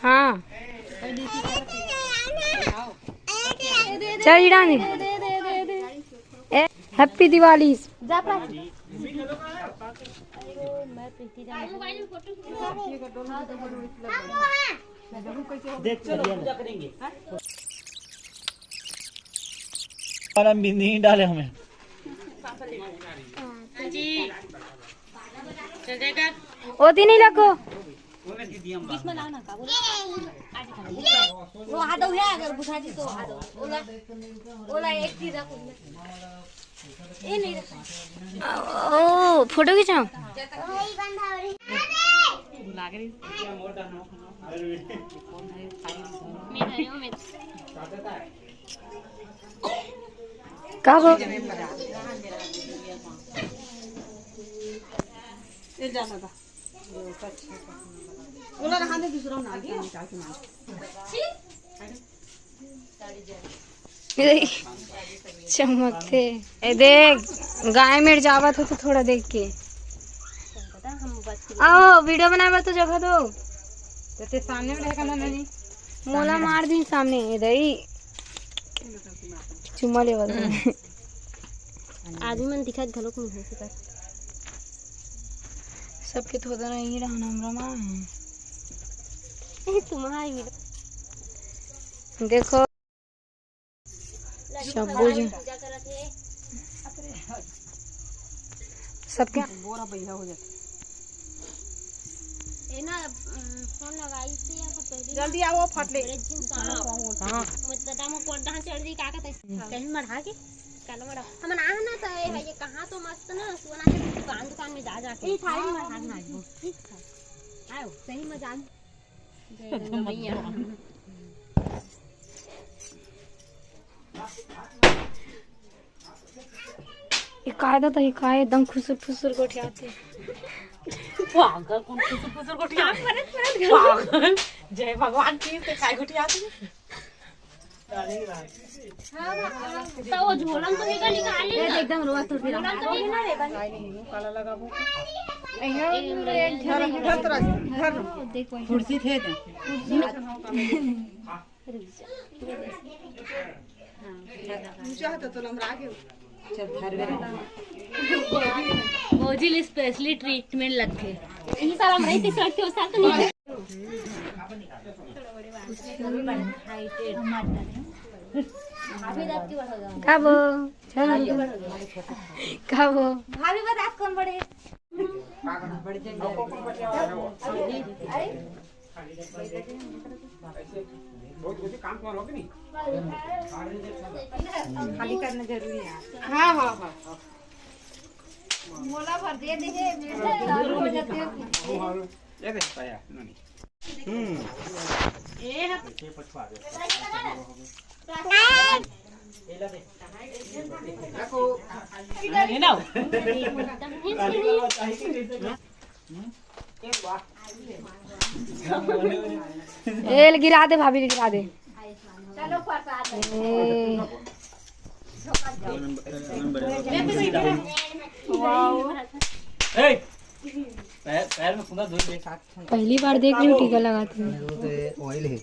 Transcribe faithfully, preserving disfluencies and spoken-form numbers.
हाँ। चल, इड़ा दे। ए, Happy Diwali। और हम भी नहीं डाले हमें। ओती नहीं लगो। वो हाथ उठा, अगर बुझा जी तो हाथ। ओला, ओला एक चीज रख। ओ, फोटो खींचाओ। का हो? ओला रहा दे, दूसरा ना निकाल के मार। ए, चमकथे। ए देख, गाय मेर जावत हो तो थोड़ा देख के। आओ, वीडियो बनाए बर तो जगह दो। तो ते सामने में रहेगा ना, नहीं? मोला मार दी सामने, ए दई। चुम्मा लेवल। आदमी मन दिखत घलोक नहीं है, सुपर। सबके थोड़ा नहीं रहना, हमरा माँ है। ए, तुम्हारा ही मिला। देखो, सब्बो जी। सबके बोरा भैया हो जाते। ए ना, अम, फोन लगाई थी या तो पहले जल्दी आओ, फट ले। बड़े दिन कहाँ? हाँ। मतलब, हम कोट कहाँ चढ़ दी, का कहते हैं? कहीं मढ़ा के? काला मढ़ा। हम ना, ना, तो ये है, ये कहाँ तो मस्त ना, सोना के दुकान, दुकान में जा, जा के। ए, थाली में मढ़ा ना, वो। ठीक है। आओ, सही मजा। जय गंगा मैया। ये काय दा, तो ये काय एकदम खुसुर फुसुर गोठियाथे। पागल, कौन खुसुर फुसुर गोठियाथे? पागल, जय भगवान की से काय गोठियाथे? तो वो झोलन तो लेकर निकाल ले ना। एकदम रोआ तो झोलन तो लेकर। काला लगाबो। ए, धर, धर तोरा, धर। कुर्सी थे तो। ऊंचा है तो, तो लमरा के। चल, धर बे। भौजी ले specially treatment लगथे। यही साल हम रही थी, सड़क के उस साल तो नहीं। खाबो, खाबो। भाभी बता कौन बड़े? खाली करना जरूरी है। हाँ, हाँ, हाँ, हाँ। मोला भर दे दे, मेरे से चालू हो जाते हैं। ये देख पाया, नोनी। हम्म। ये है। ये ला दे। ये ना। ए, ले गिरा दे भाभी, ले गिरा दे। ए। ए, पैर, पैर में खुदा धुल दे। पहली बार देख रही हूँ टीका लगाते हुए। ऑयल है।